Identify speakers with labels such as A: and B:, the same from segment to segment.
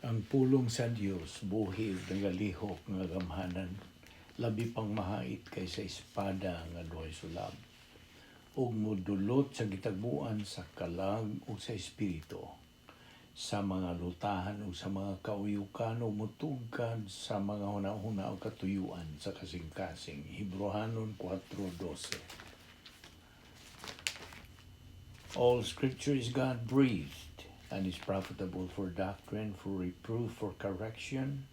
A: Ang pulong sa Dios buhi ug nagalihok nga gamhanan, labi pang mahait kaysa espada nga duhay sulab, ug modulot sa gitagbuan sa kalag ug sa espiritu, sa mga lutahan ug sa mga kauyukan, ug motugkad sa mga hunahuna ug katuyuan sa kasing-kasing. Hebreohanon 4:12. All scripture is God breathed and is profitable for doctrine, for reproof, for correction,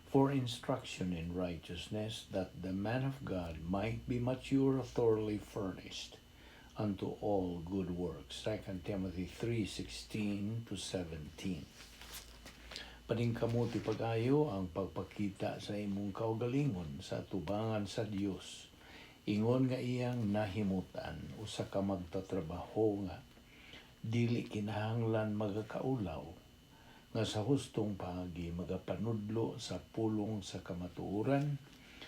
A: for instruction in righteousness, that the man of God might be mature, thoroughly furnished unto all good works. 2 Timothy 3:16 to 17. Paningkamot ipag-ayo ang pagpakita sa imong kaugalingon sa tubangan sa Dios. Ingon nga iyang nahimutan, usa ka magtatrabaho nga dili kinahanglan magakaulaw, nga sa hustong paagi magapanudlo sa pulong sa kamatuoran.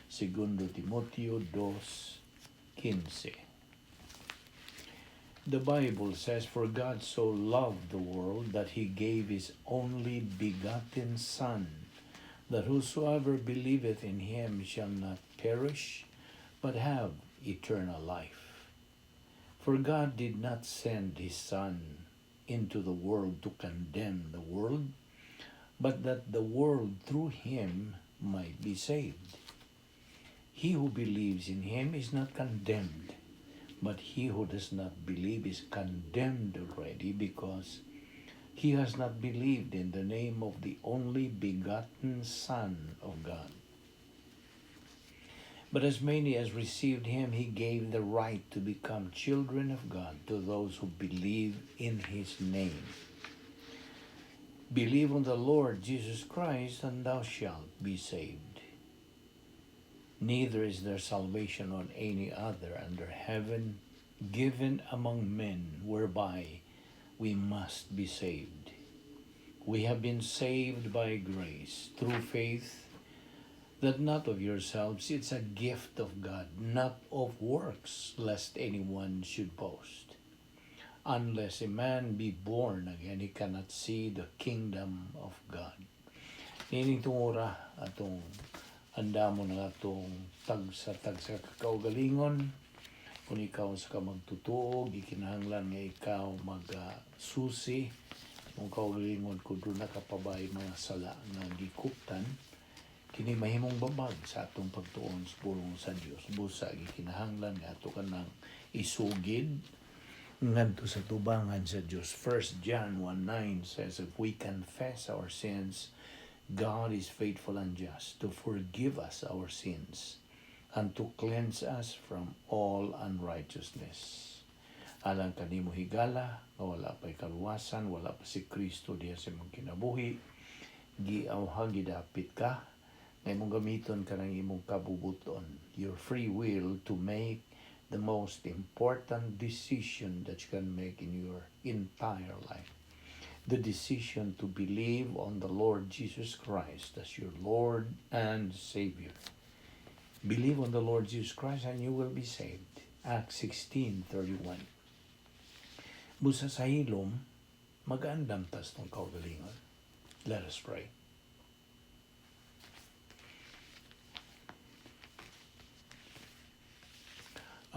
A: Segundo Timoteo 2:15. The Bible says, "For God so loved the world that he gave his only begotten Son, that whosoever believeth in him shall not perish, but have eternal life. For God did not send his Son into the world to condemn the world, but that the world through him might be saved. He who believes in him is not condemned, but he who does not believe is condemned already, because he has not believed in the name of the only begotten Son of God. But as many as received him, he gave the right to become children of God, to those who believe in his name. Believe on the Lord Jesus Christ, and thou shalt be saved. Neither is there salvation on any other under heaven given among men whereby we must be saved." We have been saved by grace through faith, that not of yourselves, it's a gift of God, not of works, lest anyone should boast. Unless a man be born again, he cannot see the kingdom of God. Niining tungura atong andamon nga atong tagsa-tagsa kakaugalingon. Kung ikaw usa ka magtutuo, gikinahanglan nga ikaw mag-susi imong kaugalingon kung duna ka pa bay mga sala nga gikuptan. Kini mahimong babag sa atong pagtuon sa pulong sa Dios. Busa gikinahanglan nga ato kanang isugid ngadto sa tubangan sa Dios. 1 John 1:9 says, "If we confess our sins, God is faithful and just to forgive us our sins and to cleanse us from all unrighteousness." Alang kanimo, higala, nga wala pa'y kaluwasan, wala pa si Kristo diha sa imong kinabuhi, giawhag, gidapit ka, nga imong gamiton kanang imong kabubuton, your free will, to make the most important decision that you can make in your entire life. The decision to believe on the Lord Jesus Christ as your Lord and Savior. Believe on the Lord Jesus Christ and you will be saved. Acts 16:31. Busa sa hilom, mag-andam tas atong kaugalingon. Let us pray.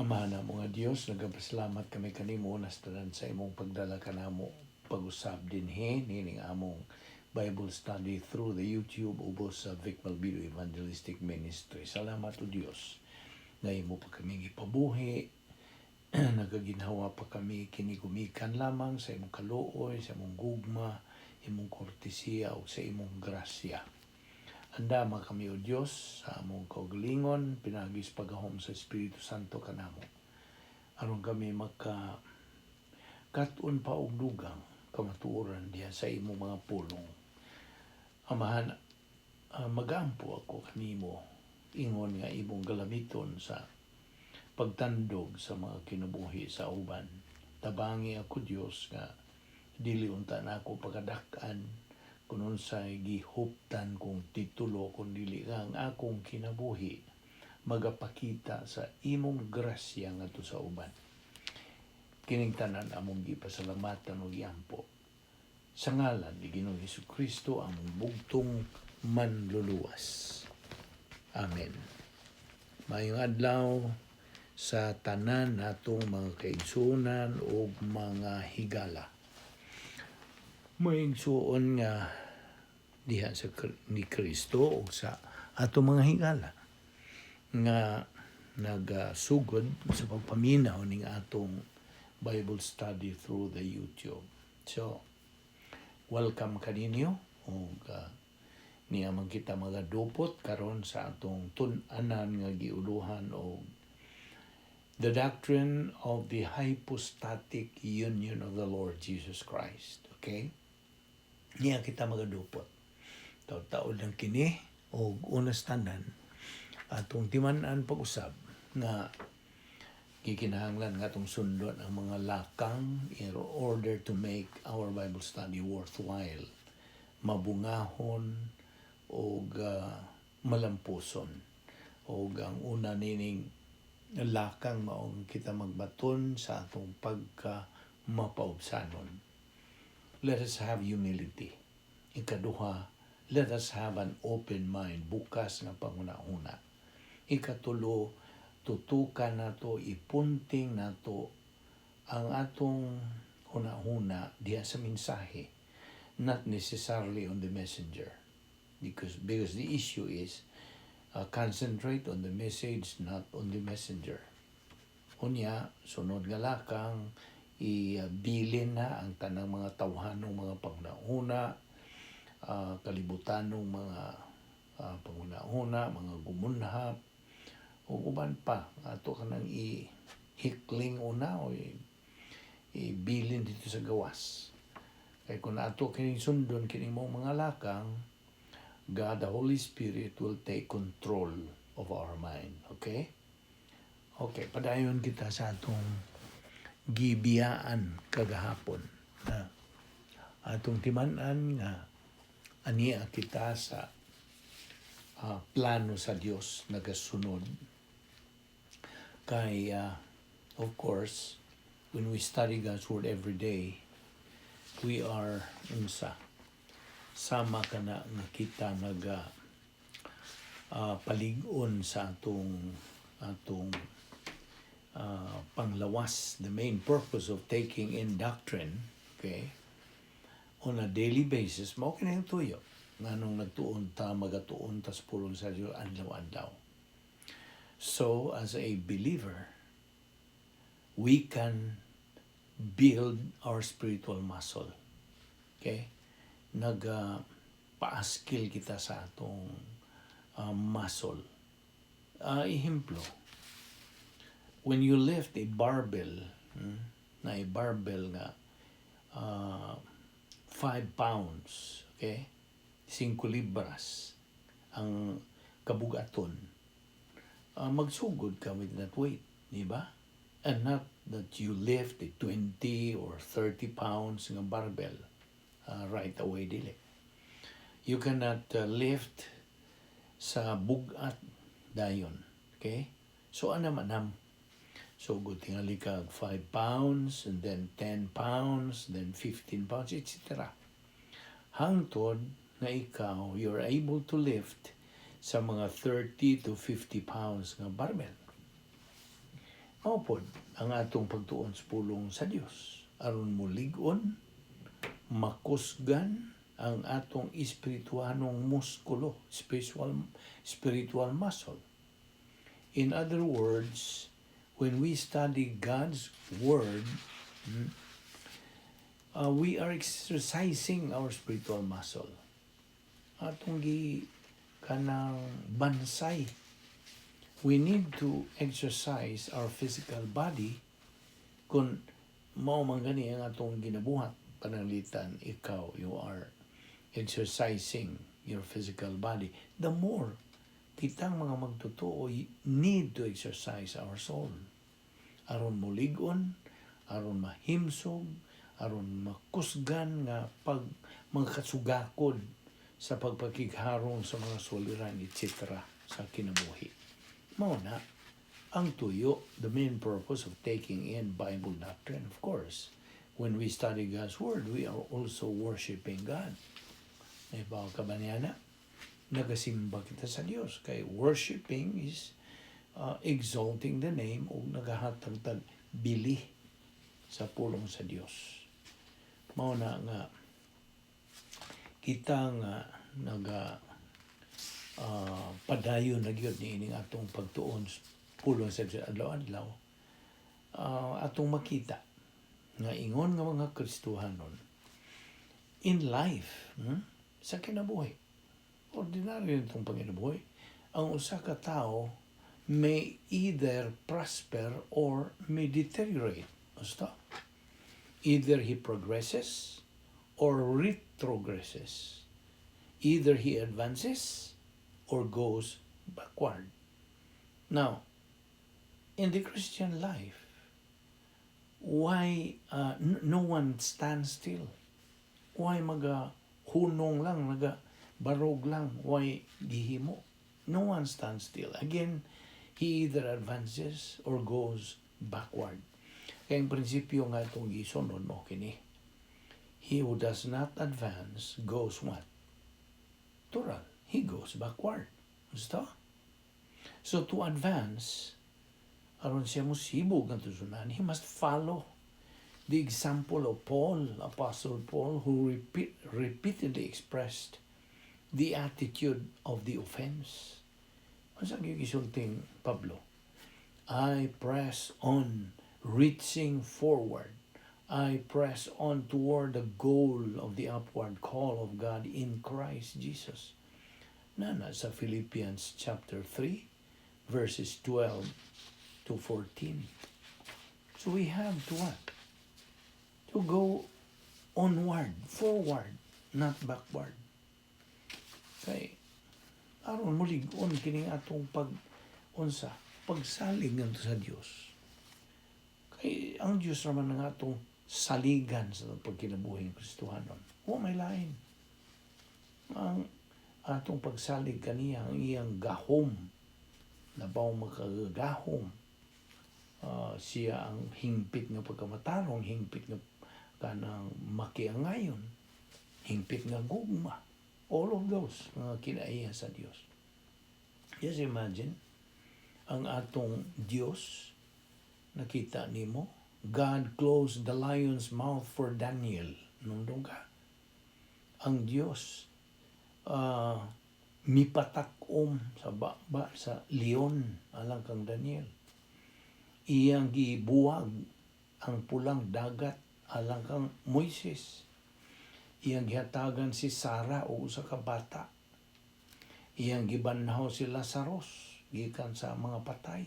A: Ama namo nga Dios, nagapasalamat kami kanimo nastanan sa imong pagdala kanamo pag-usab dinhi nining among Bible study through the YouTube ubos sa Vic Malvido Evangelistic Ministry. Salamat, O Dios, nga imo pa kami gipabuhi, nagaginhawa pa kami kini gumikan lamang sa imong kaluoy, sa imong gugma, imong kortesiya ug sa imong grasya. Andama kami, O Dios, sa among kaugalingon pinaagi sa paggahom sa Espiritu Santo kanamo, aron kami maka kat-on pa og dugang kamatuoran diha sa imong mga pulong. Amahan, magampo ako kanimo ingon nga imong galamiton sa pagtandog sa mga kinabuhi sa uban. Tabangi ako, Dios, nga dili unta nako pagadak-an kung unsay gihuptan kong titulo, kun dili nga ang akong kinabuhi magapakita sa imong grasya ngadto sa uban. Kining tanan among gipasalamatan ug giampo. Sa ngalan ni Ginoong Kristo, ang bugtong manluluwas. Amen. Maayong adlaw sa tanan natong mga kaigsuonan ug mga higala. Mga igsuon nga diha sa ni Kristo ug sa atong mga higala nga nagasugod sa pagpaminaw ning atong Bible study through the YouTube. So, welcome kaninyo ug niya man kita magadupot karon sa atong tun-anan nga giuluhan og the doctrine of the hypostatic union of the Lord Jesus Christ. Okay? Niya kita magadupot. Taud-taud lang kini og unas tanan atong timan-an pag-usab nga gikinahanglan nga atong sundon ang mga lakang in order to make our Bible study worthwhile, mabungahon og malampuson. Og ang una nining lakang maong kita magbaton sa atong pagka mapaubsanon. Let us have humility. Ikaduha, let us have an open mind, bukas nga panghuna-huna. Ikatulo, tutukan nato, ipunting nato ang atong huna-huna diha sa mensahe, not necessarily on the messenger. Because the issue is concentrate on the message, not on the messenger. Unya, sunod nga lakang, ibilin na ang tanang mga tawhanong mga panghuna, kalibutanong mga panghuna-huna, mga gumunhap, ug uban pa ato kanang i-hikling una o ibilin dito sa gawas. Kay kung ato kining sundon kining mong mga lakang, God the Holy Spirit will take control of our mind. Okay? Okay, padayon kita sa atong gibiyaan kagahapon na atong timan-an nga ania kita sa plano sa Dios nagasunod kay of course, when we study God's word every day, we are unsa sama kana nga kita naga palig-on sa atong panglawas. The main purpose of taking in doctrine, okay, on a daily basis, mao kini ang tuyo nganong nagtuon ta, magatuon ta sa pulong sa Dios adlaw-adlaw. So as a believer, we can build our spiritual muscle, okay? Nag paaskil kita sa atong muscle. Ehemplo, when you lift a barbell, na a barbell nga 5 pounds, okay? 5 libras ang kabugaton. Magsugod ka with that weight, di ba? And not that you lift a 20 or 30 pounds nga barbell right away, dili. You cannot lift sa bugat dayon. Okay? So anam anam. So good tingali kag 5 pounds and then 10 pounds, then 15 pounds, etc. Hangtod nga ikaw, you're able to lift sa mga 30 to 50 pounds nga barbell. Mao pod ang atong pagtuon sa pulong sa Dios aron mulig-on, makusgan ang atong espirituanong muskulo, spiritual muscle. In other words, when we study God's word, we are exercising our spiritual muscle. Atong gi kanang bansay. We need to exercise our physical body kung mao man gani ang atong ginabuhat. Pananglitan ikaw, you are exercising your physical body. The more kitang mga magtotoo need to exercise our soul aron mulig-on, aron mahimsog, aron makusgan nga pag mga kasugakod sa pagpakigharong sa mga suliran, etc. sa kinabuhi. Mao na ang tuyo, the main purpose of taking in Bible doctrine, of course, we When we study God's Word, we are also worshiping God. Nahibaw ka ba niya na? Nagasimba kita sa Dios. Kay worshiping is exalting the name o nagahatag tag bili sa pulong sa Dios. Mao na nga kita nga naga padayon na gyud niining atong pagtuon sa pulong sa Dios adlaw-adlaw, atong makita nga ingon nga mga Kristohanon in life, sa kinabuhi, ordinaryo itong panginabuhi, ang usa ka tawo may either prosper or may deteriorate. Basta either he progresses or retrogresses, either he advances or goes backward. Now, in the Christian life, why no one stands still? Why maga hunong lang, naga barog lang, why gihimo? No one stands still. Again, he either advances or goes backward. Kaya ang prinsipyo nga itong gisunod mo kini, he who does not advance goes what? Tural. He goes backward. Gusto? So to advance, aron siya mo sibog ang tusunan, he must follow the example of Paul, Apostle Paul, who repeatedly expressed the attitude of the offense. Ano sa gisulting Pablo? "I press on, reaching forward. I press on toward the goal of the upward call of God in Christ Jesus." Nana sa Philippians chapter 3, verses 12 to 14. So we have to what? To go onward, forward, not backward. Kay aron mulig-on kining atong pag unsa, pagsalig ngadto sa Dios. Kay ang Dios naman ang atong saligan sa atong pagkinabuhing Kristohanon. Wa may lain. Ang atong pagsalig kaniya, ang iyang gahom, labaw makagagahom. Siya ang hingpit nga pagkamatarong, hingpit nga kanang makiangayon, hingpit nga gugma. All of those mga kinaiya sa Dios. Just imagine, ang atong Dios, nakita nimo, God closed the lion's mouth for Daniel. Nundong ka. Ang Dios, mipatak-om sa baba sa leon alang kang Daniel. Iyang gibuwag ang Pulang Dagat alang kang Moises. Iyang gihatagan si Sarah og usa ka bata. Iyang gibanhaw si Lazarus gikan sa mga patay.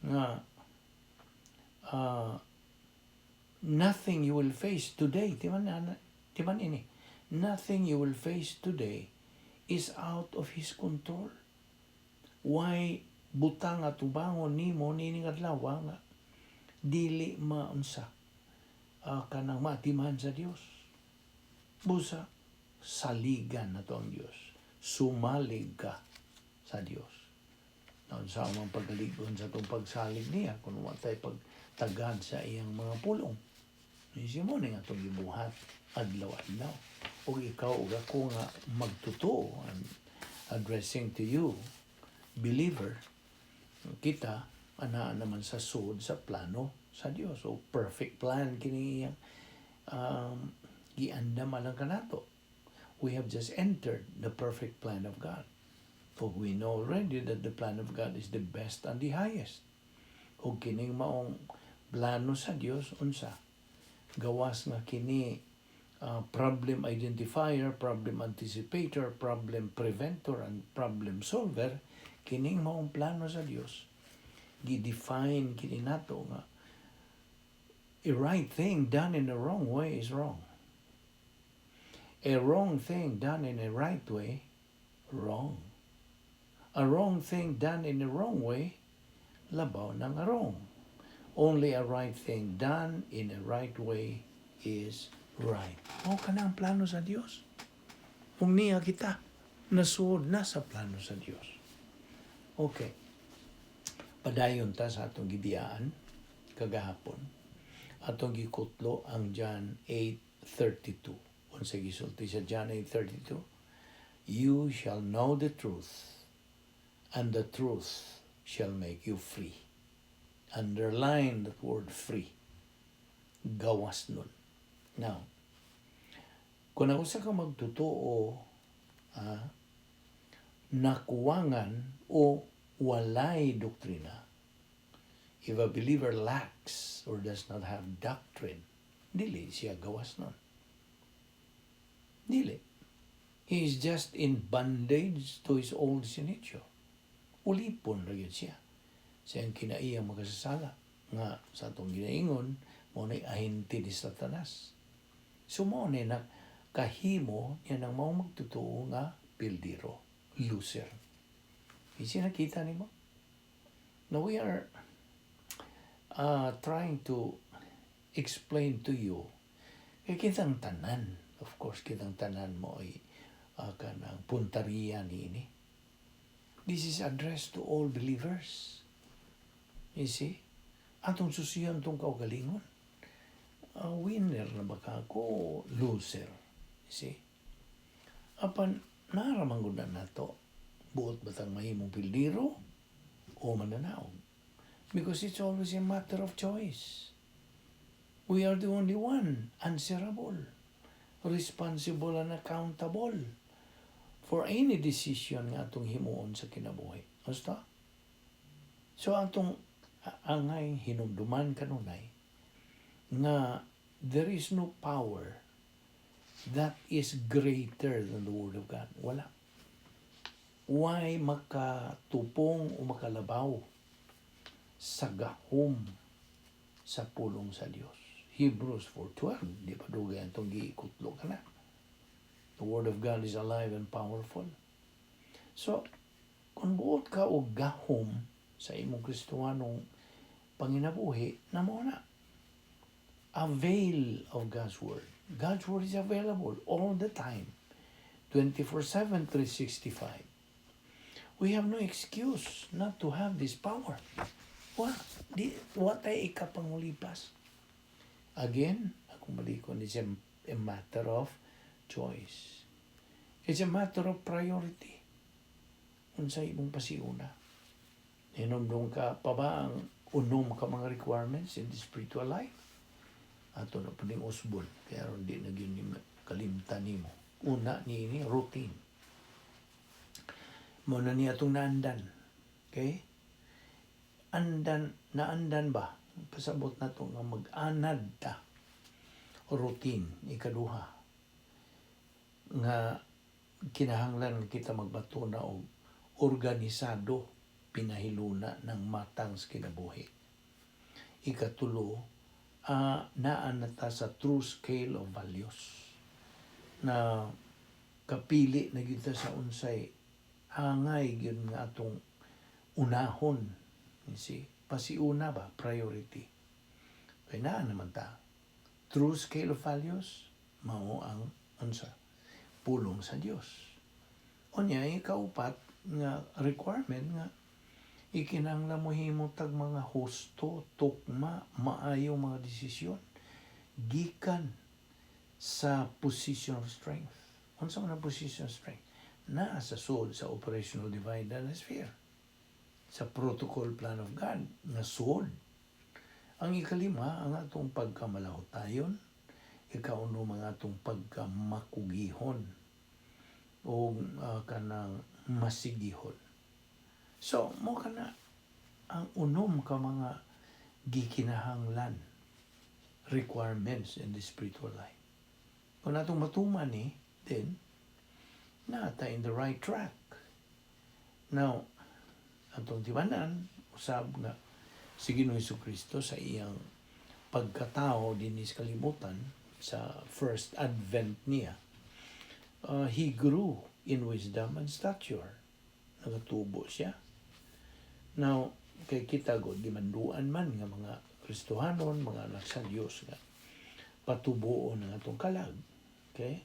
A: Nga nothing you will face today, timan timan ini, nothing you will face today is out of His control. Why butang nga tubangon nimo nining adlaw nga dili maunsa, kanang maatiman sa Dios. Busa saligan nato ang Dios. Sumalig ka sa Dios. Naunsa man pagaligon sa atong pagsalig niya kung wa tay pagtagad sa iyang mga pulong? Isip mo nga atong gibuhat adlaw-adlaw. Ug ikaw ug ako nga magtotoo, I'm addressing to you, believer, kita anaa naman sa sud sa plano sa Dios. So perfect plan kini iyang giandam alang kanato. We have just entered the perfect plan of God. For we know already that the plan of God is the best and the highest. Ug kining maong plano sa Dios, unsa? Gawas nga kini problem identifier, problem anticipator, problem preventor, and problem solver, kining maong plano sa Dios gi-define kini nato nga a right thing done in the wrong way is wrong. A wrong thing done in a right way, wrong. A wrong thing done in the wrong way, labaw na nga wrong. Only a right thing done in a right way is right. Mao kana ang plano sa Dios. Kung niya kita, nasuod na sa plano sa Dios. Okay. Padayon ta sa atong gibiyaan kagahapon. Atong gikutlo ang John 8:32. Unsa gisulti sa John 8:32? "You shall know the truth, and the truth shall make you free." Underline that word "free." Gawas nun. Now, kung ang usa ka magtotoo nakuwangan o walay doktrina, if a believer lacks or does not have doctrine, dili siya gawas nun. Dili. He is just in bondage to his old nature. Ulipon ra gyud siya sa iyang kinaiyang makasasala nga sa atong ginaingon mao na ahente ni Satanas. So mao na kahimo niya ng mao magtotoo nga pildiro, loser. Isi nakita nimo? Now we are trying to explain to you kay kitang tanan, of course, kitang tanan mo ay kanang puntariya niini. This is addressed to all believers, you see. Atong susiyan tong kaugalingon, winner na ba ka ko, loser? You see, apan naraman gud na nato, buot batang mahimong pildiro o mananaog, because it's always a matter of choice. We are the only one answerable, responsible and accountable for any decision nga atong himuon sa kinabuhi. Basta? So atong angay hinumduman kanunay nga there is no power that is greater than the Word of God. Wala. Why makatupong o makalabaw sa gahom sa pulong sa Dios? Hebrews 4:12, di pa dugay atong giikutlo ka na. The Word of God is alive and powerful. So, kung buot ka og gahom sa imong Kristohanong panginabuhi, na mao na. Avail of God's Word. God's Word is available all the time. 24/7, 365. We have no excuse not to have this power. Wa, di, wa tay ikapangulipas. Again, akong balikon, it's a matter of choice. It's a matter of priority. Unsa imong pasiuna? Hinumdum ka pa ba ang unom ka mga requirements in the spiritual life? Ato na pwedeng usbon. Kaya ron di na gyud ni kalimtan nimo. Una ni routine. Mao na niya atong naandan. Okay? Andan, naandan ba? Pasabot na to nga mag-anad ta. Routine, ikaduha. Nga kinahanglan nga kita magbato na og organisado pinahiluna ng matang sa kinabuhi. Ikatulo, naa na ta sa true scale of values na kapili na gyud ta sa unsay angay gyud nga atong unahon. You see? Pasiuna ba? Priority. Kay naa naman ta. True scale of values, mao ang unsa? Pulong sa Dios. Unya, ikaupat nga requirement nga ikinahanglan mo himo tag mga husto, tukma, maayo mga desisyon gikan sa position of strength. Unsa man ang position of strength? Naa sa sulod sa operational divine sphere, sa protocol plan of God nga suod. Ang ikalima, ang atong pagkamalahutayon, ikaunom ang atong pagkamakugihon o kanang masigihon. So, mao kana ang unom ka mga gikinahanglan requirements in the spiritual life. Kung atong matuman ni, then, naa ta in the right track. Now, atong tibanan, usab nga si Ginoong Kristo sa iyang pagkatao dinhi sa kalibutan sa first advent niya, he grew in wisdom and stature. Nagatubo siya. Now, kay kita god gimanduan man nga mga Kristohanon, mga anak sa Dios nga patubuon ang atong kalag. Okay?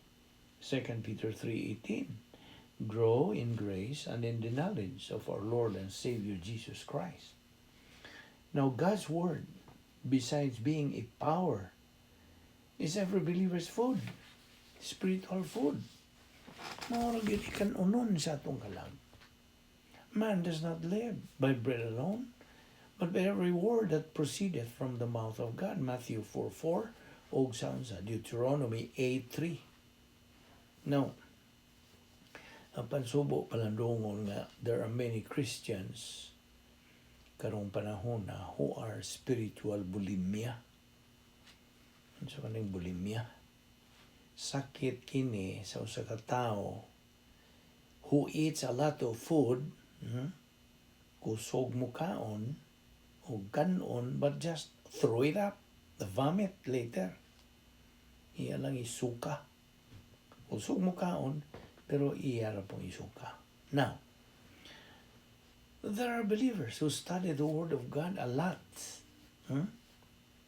A: 2 Peter 3:18: "Grow in grace and in the knowledge of our Lord and Savior Jesus Christ." Now, God's Word besides being a power, is every believer's food, spiritual food. Mao ra gyud ikanunon sa atong kalag. Man does not live by bread alone, but by every word that proceedeth from the mouth of God. Matthew 4:4 og sa Deuteronomy 8:3. Now, ang pansubo palandungon nga there are many Christians karong panahon na who are spiritual bulimia. Ano sa kaning bulimia? Sakit kini sa usa ka tawo who eats a lot of food, kusog mo kaon o kanon, but just throw it up, the vomit later. Iya lang isuka. Kusog mo kaon, pero iya ra pong isuka. Now, there are believers who study the Word of God a lot.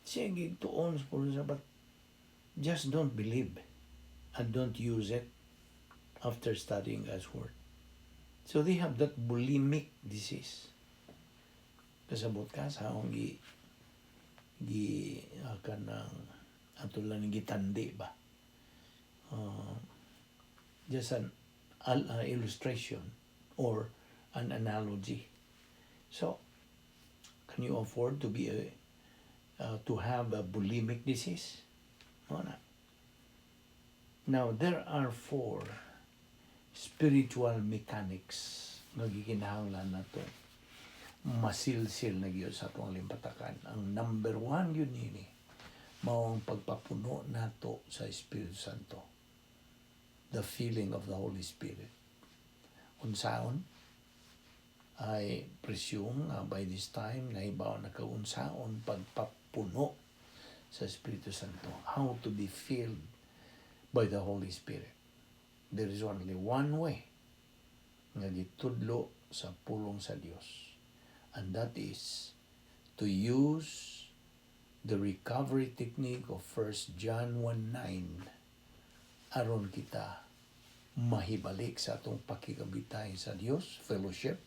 A: Sige, tuon sa pulong sa, but just don't believe and don't use it after studying God's Word. So they have that bulimic disease. Kasabot ka sa akong gi gi kanang ato lang gitandi ba. Just an illustration or an analogy. So, can you afford to have a bulimic disease? No na. Now, there are four spiritual mechanics nga gikinahanglan nato masilsil na gyud sa atong limpatakan. Ang number one yun nini, mao ang pagpapuno nato sa Espiritu Santo. The filling of the Holy Spirit. Unsaon? I presume nga by this time nahibaw na ka unsaon pagpapuno sa Espiritu Santo. How to be filled by the Holy Spirit. There is only one way nga gitudlo sa pulong sa Dios. And that is to use the recovery technique of 1 John 1:9 aron kita mahibalik sa atong pakigabitay sa Dios, fellowship,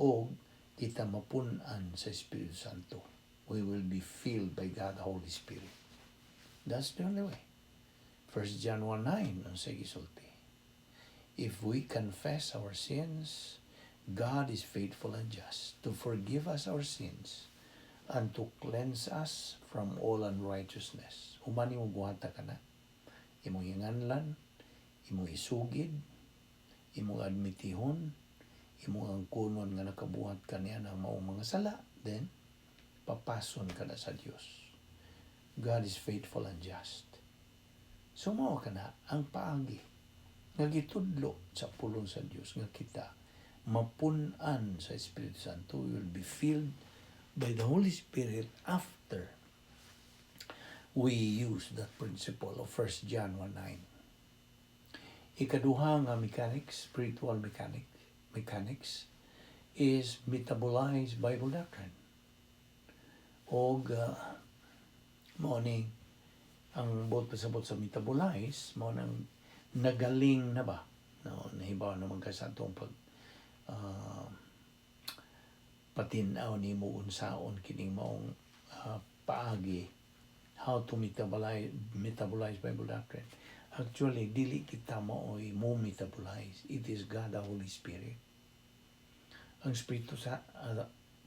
A: o kita mapun-an sa Espiritu Santo. We will be filled by God the Holy Spirit. That's the only way. 1 John 1:9 ang sige gisulti. If we confess our sins, God is faithful and just to forgive us our sins and to cleanse us from all unrighteousness. Human mo buhata ka na. Imong hinganlan, imong isugid, imong admitihon, imong angkunon nga nakabuhat ka niya ng maong mga sala, then papason ka na sa Dios. God is faithful and just. So mao ka na ang paagi nga gitudlo sa pulong sa Dios nga kita mapun-an sa Espiritu Santo. We will be filled by the Holy Spirit after we use that principle of 1 John 1:9. Ikaduha nga mechanics, spiritual mechanics, is metabolize Bible doctrine. Og mao ni ang buot pasabot sa metabolize, mao nang nagaling na ba? No, nahibaw naman ka sa atong pag patin-aw nimo unsaon kining maong paagi how to metabolize Bible doctrine. Actually, dili kita maoy mo metabolize. It is God the Holy Spirit. Ang Espiritu sa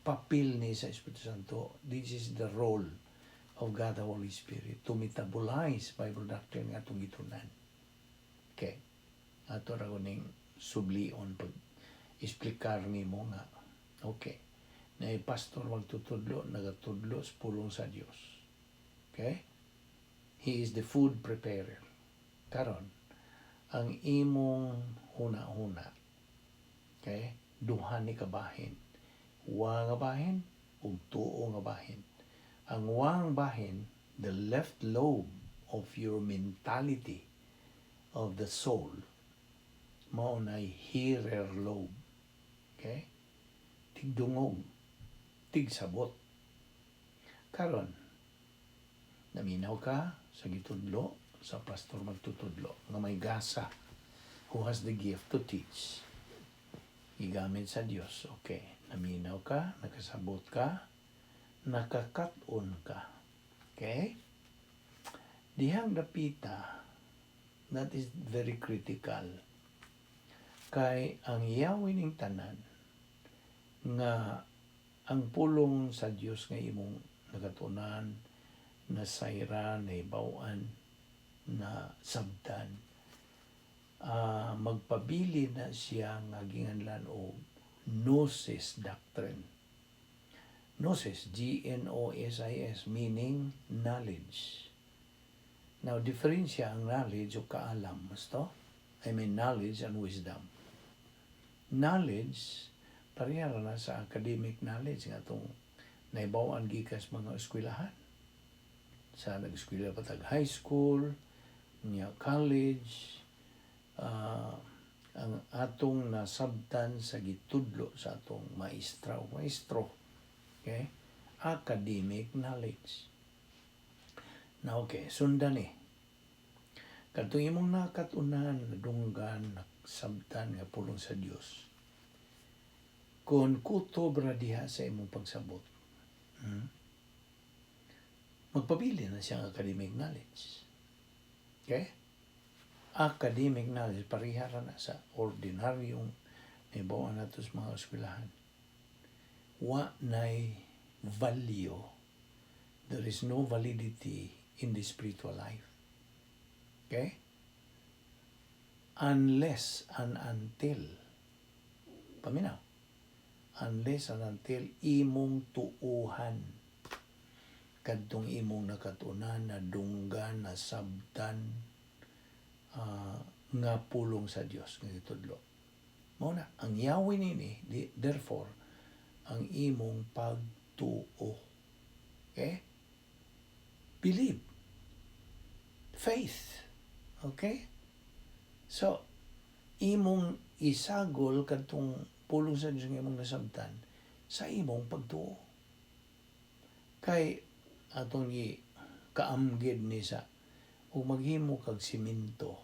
A: papel ni sa Espiritu Santo, this is the role of God the Holy Spirit to metabolize Bible doctrine nga atong gitunan. Okay. Ato ra ko ning sublion pag explicar nimo nga okay. Na pastor magtutudlo, nagatudlo sa pulong sa Dios. Okay? He is the food preparer. Karon, ang imong huna-huna, okay? Duha ni kabahin. Wa nga bahin ug tuo nga bahin. Ang wang bahin, the left lobe of your mentality of the soul, mao nay hearer lobe. Okay? Tigdungog, tigsabot. Karon, naminaw ka sa gitudlo sa pastor magtutudlo nga may gasa, who has the gift to teach. Gigamit sa Dios. Okay. Naminaw ka, nakasabot ka, Nakakat-on ka. Okay? Dihang dapita, that is very critical. Kay ang yawi ning tanan nga ang pulong sa Dios nga imong nakatunan, nasayran, nahibaw-an, na sabtan, magpabili na siya nga ginganlan og gnosis doctrine. Gnosis, Gnosis, meaning knowledge. Now, diferensya ang knowledge o kaalam. Gusto? I mean, knowledge and wisdom. Knowledge, pareha na sa academic knowledge nga itong naibawan gikas mga eskwelahan. Sa nag-eskwela pa tag high school, niya college, ang atong nasabtan sa gitudlo sa atong maestra o maestro. Okay? Academic knowledge. Na okay, sundan ni. Kadtong imong nakatunan, nadunggan, nasabtan nga pulong sa Dios. Kung kutob ra diha sa imong pagsabot, Magpabili na siyang academic knowledge. Okay? Academic knowledge, pareha ra na sa ordinaryong nahibaw-an nato sa mga eskwelahan. Wa nay value. There is no validity in the spiritual life. Okay? Unless and until, paminaw, unless and until imong tuuhan kadtong imong nakatunan, nadunggan, nasabtan, nga pulong sa Dios nga gitudlo. Mao na ang yawi nini, therefore ang imong pagtuo. Okay? Believe. Faith. Okay? So, imong isagol kadtong pulong sa Dios nga imong nasabtan sa imong pagtuo. Kay atong gi kaamgid ni sa ug maghimo kag simento.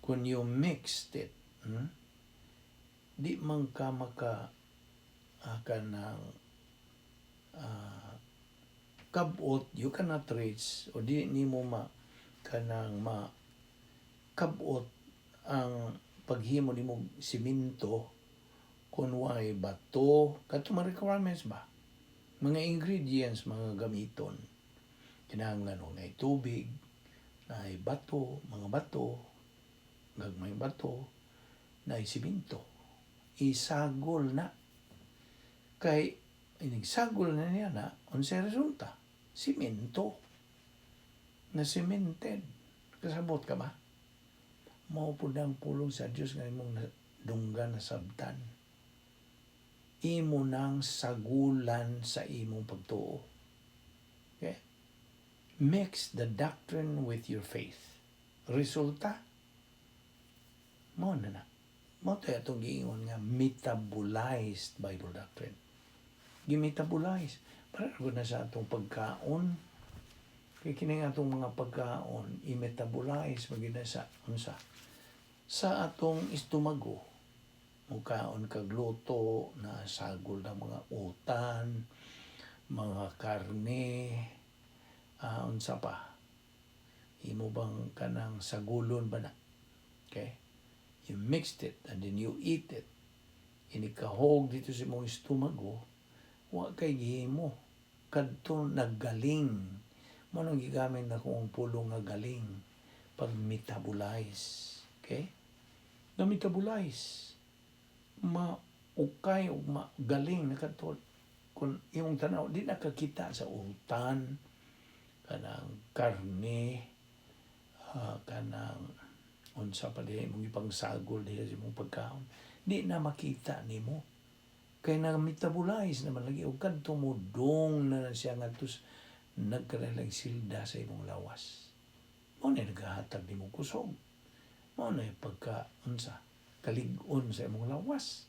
A: Kung you mixed it, Di man ka maka kanang kabot, you cannot reach o di nimo ma kanang ma kabot ang paghimo nimo simento kung way bato, kadto mga requirements ba, mga ingredients, mga gamiton, kinahanglan og naay tubig, naay bato, mga bato, gagmay bato, naay simento. Isagol na kay inigsagol na niya na, unsay resulta? Simento na cemented. Kasabot ka ba? Mao pud ang pulong sa Dios nga imong dunggan, nasabtan, imo nang sagulan sa imong pagtuo. Okay? Mix the doctrine with your faith. Resulta, mao na na. Mao to atong giingon nga metabolized Bible doctrine. Gimetabolize. Para na sa atong pagkaon. Kay kini nga atong mga pagkaon, i-metabolize magid na sa unsa? Sa atong estomago. Mukaon kag luto na sagol ng mga utan, mga karne, unsa pa? Imo bang kanang sagulon ba na? Okay? You mixed it and then you eat it. Inikahog dito sa imong estomago, wa kay gihimo. Kadto naggaling. Mao nang gigamit na kung pulong nga galing pag metabolize. Okay? Na metabolize. Ma ukay ug magaling na kadto kung imong tanaw di nakakita sa utan, kanang karne, kanang unsa pa diha imong ipangsagol diha sa imong pagkaon, di na makita nimo kay na metabolize naman lagi ug kadto mo dong na lang siya ngadto nagkalaing silda sa imong lawas. Mao na naghahatag nimo kusog, mao na pagka unsa kalig-on sa imong lawas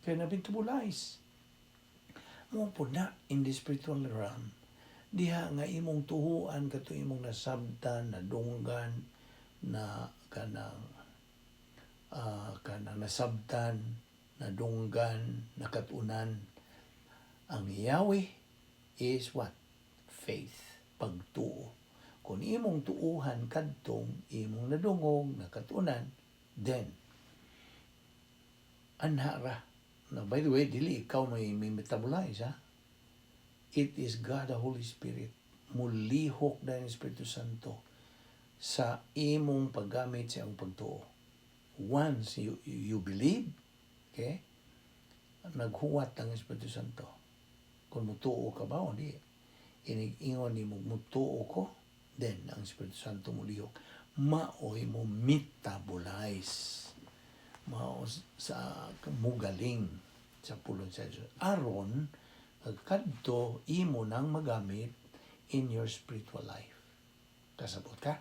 A: kay na metabolize mo po na. In the spiritual realm, diha nga imong tuhuan kato imong nasabtan, nadunggan na kanang kanang nasabtan, nadunggan, nakatunan. Ang Yahweh is what? Faith. Pagtuo. Kung imong tuuhan kadtong imong nadungog, nakatunan, then anha ra. Now, by the way, dili ikaw may metabolize, ha? It is God the Holy Spirit. Mulihok na ang Espiritu Santo sa imong paggamit sa imong pagtuo. Once you believe, okay, naghuwat ang Espiritu Santo. Kung mutuo ka ba o di. Inig-ingon ni mo, mutuo ko, then ang Espiritu Santo mulihok. Maoy mo metabolize. Mao sa mugaling sa pulong sa Diyos. Aron, kadto imo nang magamit in your spiritual life. Kasabot ka?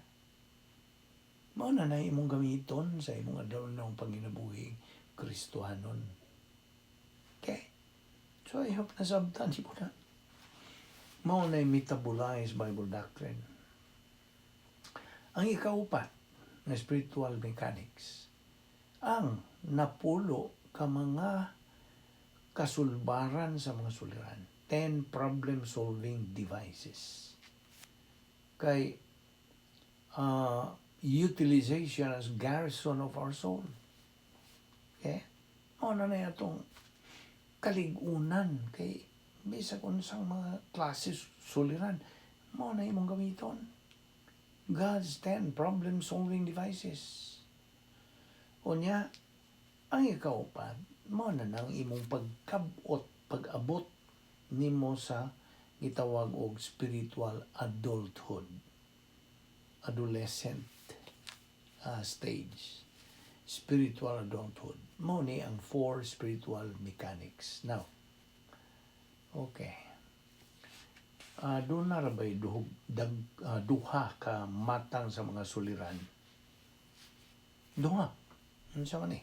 A: Mao na na imong gamiton sa imong adlaw ng panginabuhi Kristohanon. Okay? So I hope nasabtan mo na. Mao na metabolize Bible doctrine. Ang ikaupat na spiritual mechanics, ang napulo ka mga kasulbaran sa mga suliran. 10 problem-solving devices. Kay utilization as garrison of our soul. Okay? Mao na na atong kaligunan kay bisag unsang mga klase suliran, mao na imong gamiton. God's 10 problem-solving devices. Unya, ang ikaupat, mao na nang imong pagkabot, pag-abot nimo sa gitawag og spiritual adulthood, adolescent stage, spiritual adulthood. Mao ni ang four spiritual mechanics. Now, okay. Doon na ra ba'y duha ka matang sa mga suliran? Duha. Unsa man ni?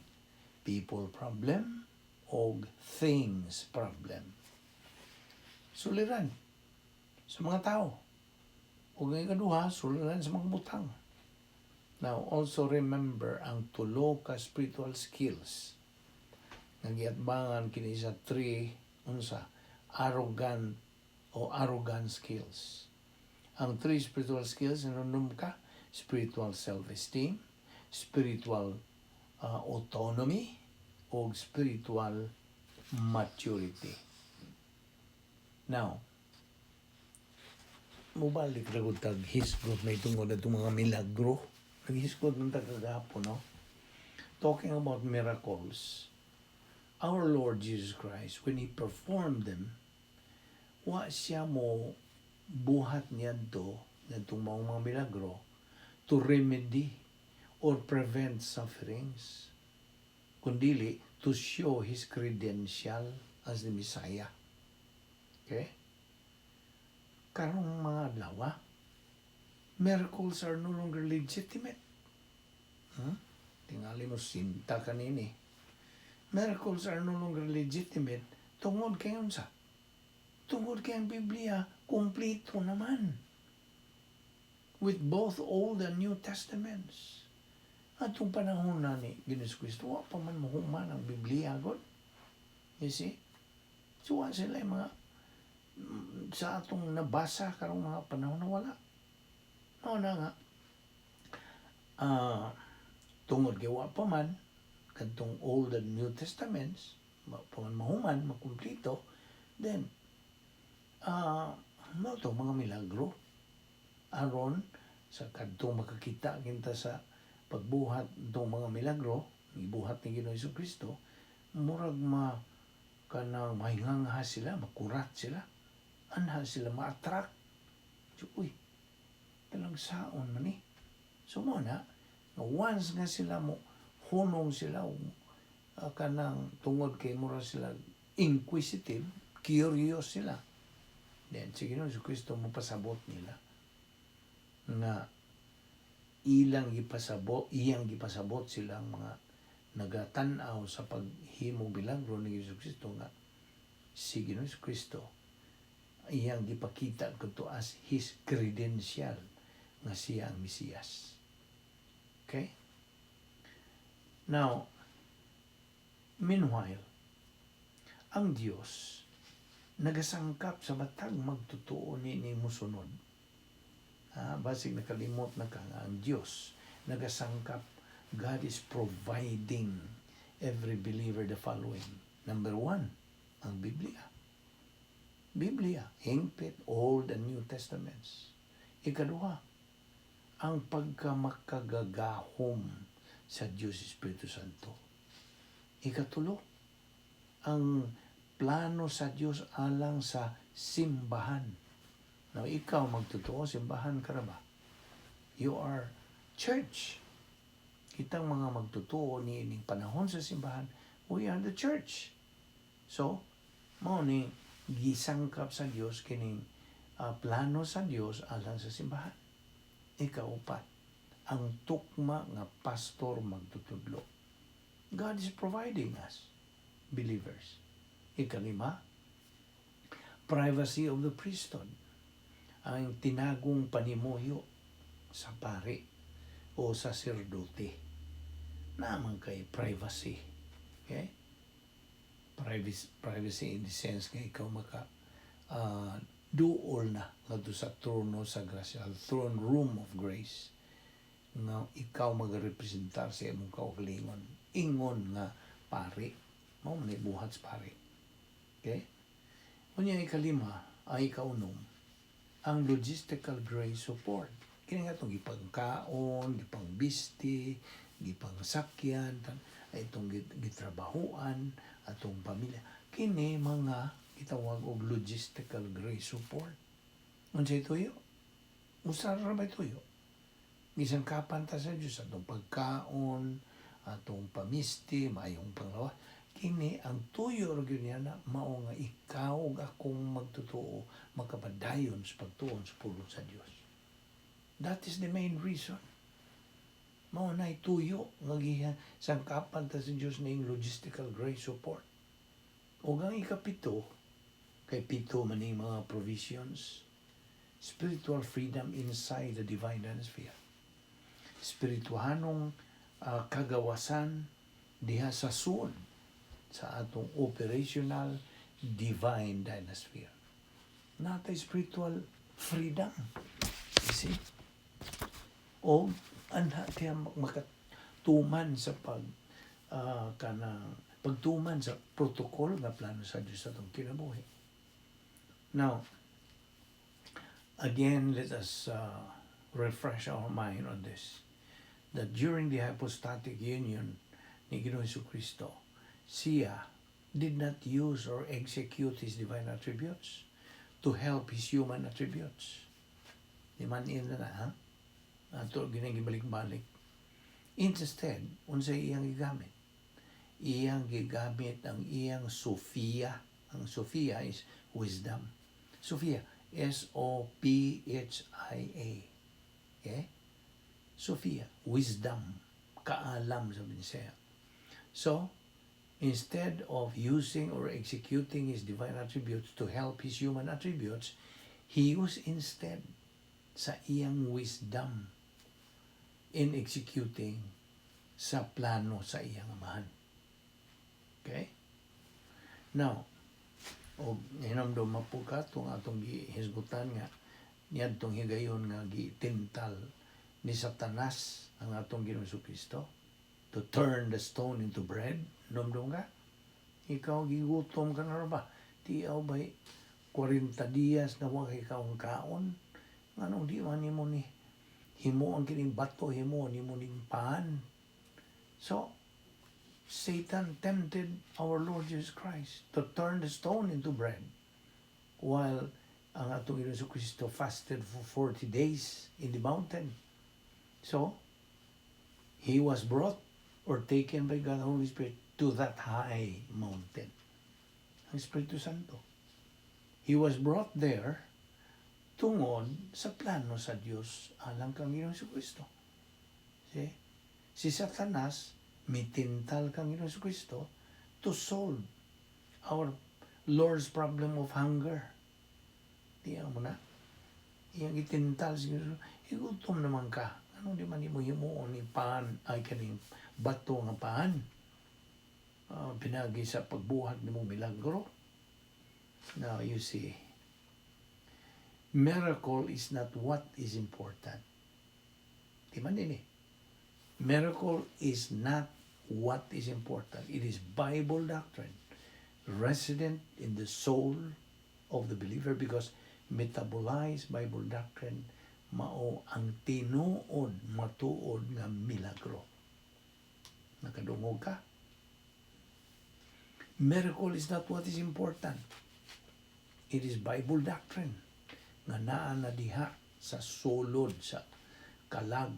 A: People problem o things problem. Suliran sa mga tao. O ang ikaduha, suliran sa mga butang. Now, also remember ang tulo ka spiritual skills. Nga giatbangan kini sa three unsa arrogant o arrogant skills. Ang three spiritual skills, hinumdum ka, spiritual self-esteem, spiritual autonomy, o spiritual maturity. Now, mubalik ra gud tag hisgot may tungod atong mga milagro. Naghisgot man ta kagahapon, no? Talking about miracles, our Lord Jesus Christ, when He performed them, wa siya mo buhat niadto ngadtong maong mga milagro to remedy or prevent sufferings, kundili to show His credential as the Messiah. Okay? Karong mga adlaw, miracles are no longer legitimate. Tingali mo sinta kanini. Miracles are no longer legitimate tungod kay unsa? Tungod kay ang Biblia kumpleto naman. With both Old and New Testaments. Atong panahon na ni Ginoong Kristo, wa pa man mahuman ang Biblia god. You see? So, wa sila yung mga sa atong nabasa karong mga panahon na wala. Mao na nga. Tungod kay wa pa man kadtong Old and New Testaments, wa pa man mahuman, makumplito, then mao to mga milagro aron sa kadtong makakita kinta sa pagbuhat itong mga milagro gibuhat ni Ginoong Kristo, murag ma kanang mahingangha sila, makurat sila, anha sila ma-attract. So, uy, talagsaon man ni. So mo na nga once nga sila mo hunong sila kanang tungod kay mura sila inquisitive, curious sila, then si Ginoong Kristo mo pasabot nila nga ilang gipasabot, iyang gipasabot silang mga nagatan-aw sa paghimo milagro ni Hesus Kristo nga si Ginoong Kristo iyang gipakita kadto as his credential nga siya ang Mesiyas. Okay? Now, meanwhile, ang Dios Nagasangkap sa matag magtotoo ni musunod. Ha, basig nakalimot na ka nga ang Dios nagasangkap. God is providing every believer the following. Number one, ang Biblia. Biblia, hingpit, Old and New Testaments. Ikaduha, ang pagkamakagagahom sa Diyos Espiritu Santo. Ikatulo, ang plano sa Diyos alang sa simbahan. Now, ikaw magtotoo, simbahan ka ra ba? You are church. Kitang mga magtotoo ni ining panahon sa simbahan, we are the church. So, mao ni gisangkap sa Dios kining plano sa Dios alang sa simbahan. Ikaupat, ang tukma nga pastor magtutudlo. God is providing us, believers. Ikalima, privacy of the priesthood. Ang tinagong panimuyo sa pari o saserdote. Naman kay privacy. Okay? Privacy in the sense nga ikaw maka duol na ngadto sa trono sa grasya, throne room of grace, nga ikaw magrepresentar sa imong kaugalingon ingon nga pari. Mao man buhat sa pari. Okay? Unya, ikalima ay ikaunom, ang logistical grace support. Kini nga itong gipangkaon, gipangbisti, gipangsakyan, ay itong gitrabahuan, atong pamilya. Kini mga gitawag og logistical grace support. Unsay tuyo? Usa ra ba tuyo? Gisangkapan ta sa Diyos atong pagkaon, atong pamisti, maayong panglawas. Kini ang tuyo ra gyud niya na mao nga ikaw ug akong magtotoo makapadayon sa pagtuon sa pulong sa Dios. That is the main reason. Mao na tuyo nga giha sangkapan ta sa Dios ning logistical grace support. Ug ang ikapito, kay pito man ning mga provisions, spiritual freedom inside the divine sphere. Spirituhanong kagawasan diha sa sulod sa atong operational divine dynasphere. Natay spiritual freedom. You see? O anha kaya makatuman sa pag kanang pagtuman sa protocol nga plano sa Dios sa atong kinabuhi. Now, again, let us refresh our mind on this. That during the hypostatic union ni Ginoong Kristo, siya did not use or execute his divine attributes to help his human attributes. Di man in na, ha? Ato ginagibalik-balik. Instead, unsay iyang gigamit? Iyang gigamit ang iyang Sophia. Ang Sophia is wisdom. Sophia, Sophia. Okay? Sophia, wisdom, kaalam sa Bisaya. So, instead of using or executing his divine attributes to help his human attributes, he used instead sa iyang wisdom in executing sa plano sa iyang Amahan. Okay? Now, o hinumdum po ka itong atong gihisgutan nga niadtong higayon nga gitintal ni Satanas ang atong Ginoong Kristo to turn the stone into bread. Hinumdum ka? Ikaw gigutom ka na ba? Tiaw ba'y 40 dias na wa kay kaon kaon? Nganong di man nimo ni himuon kining bato, himuon nimo ning pan? So, Satan tempted our Lord Jesus Christ to turn the stone into bread while ang atong Ginoong Kristo fasted for 40 days in the mountain. So, he was brought or taken by God the Holy Spirit to that high mountain. Ang Espiritu Santo. He was brought there tungod sa plano sa Dios alang kang Ginoong Kristo. See? Si Satanas mitintal kang Ginoong Kristo to solve our Lord's problem of hunger. Diyan mo na. Iyang itintal si Ginoong. Igutom naman ka. Anong di man nimo himuon ni pan ay kaning bato nga pan? Pinagi sa pagbuhat nimo milagro. Now, you see, miracle is not what is important. Di man din eh. Miracle is not what is important. It is Bible doctrine resident in the soul of the believer because metabolized Bible doctrine mao ang tinuod, matuod nga milagro. Nakadungog ka? Miracle is not what is important. It is Bible doctrine nga naa na diha sa sulod sa kalag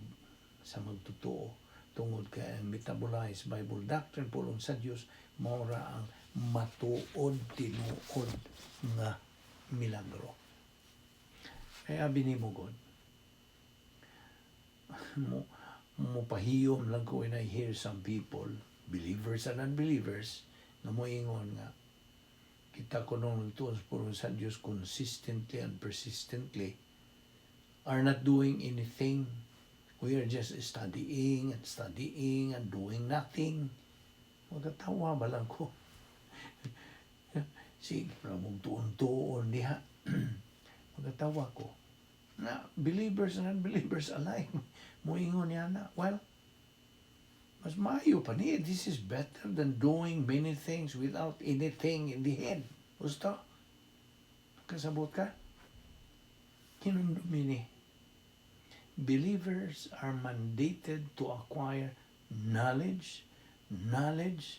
A: sa magtotoo tungod kay ang metabolized Bible doctrine, pulong sa Dios, mao ra ang matuod, tinuod nga milagro. Kaya abi nimo god mo mo pahiyom lang ko when I hear some people, believers and unbelievers, nga moingon nga kita ko nung nagtuon sa pulong sa Dios consistently and persistently are not doing anything. We are just studying and studying and doing nothing. Magkatawa ba lang ko? Sige, mong tuon-tuon diha. Magkatawa ko. Na believers and unbelievers alike moingon niya na, well, mas maayo pa ni. This is better than doing many things without anything in the head. Gusto? Kasabot ka? Hinumdumi ni. Believers are mandated to acquire knowledge, knowledge,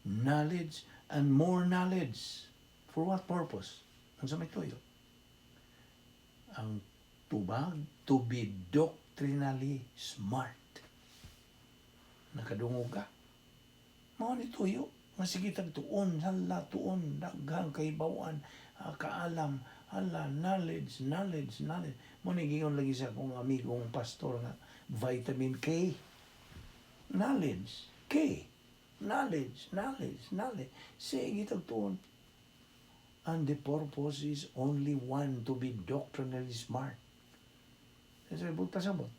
A: knowledge, and more knowledge. For what purpose? Ang sa may tuyo? Ang tubag, to be doctrinally smart. Nakadungog ka? Mao ni tuyo. Nga sige tag tuon, hala tuon, daghang kahibawan, kaalam, hala, knowledge, knowledge, knowledge. Mao ni giingon lagi sa akong amigong pastor nga vitamin K. Knowledge, K. Knowledge, knowledge, knowledge. Sige tag tuon. And the purpose is only one, to be doctrinally smart. Kasi buta sabot.